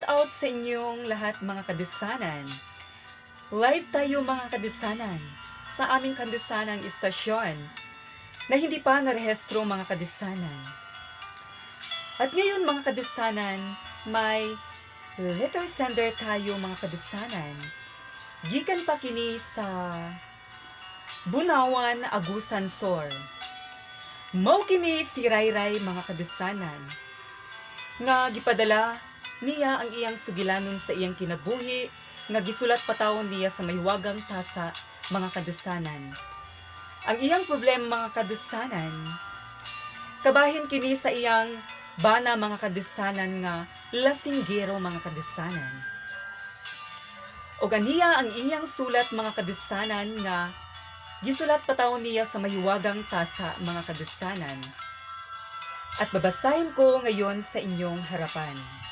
Out sa inyong lahat, mga kadusanan. Live tayo, mga kadusanan, sa aming kandusanang istasyon na hindi pa narehistro, mga kadusanan. At ngayon, mga kadusanan, may letter sender tayo, mga kadusanan. Gikan pa kini sa Bunawan, Agusan Sur. Mao kini si Rayray, mga kadusanan, nga gipadala niya ang iyang sugilanon sa iyang kinabuhi nga gisulat patawon niya sa mahiwagang tasa, mga kadusanan. Ang iyang problema, mga kadusanan, kabahin kini sa iyang bana, mga kadusanan, nga lasinggero, mga kadusanan. Og aniya ang iyang sulat, mga kadusanan, nga gisulat patawon niya sa mahiwagang tasa, mga kadusanan. At babasahin ko ngayon sa inyong harapan.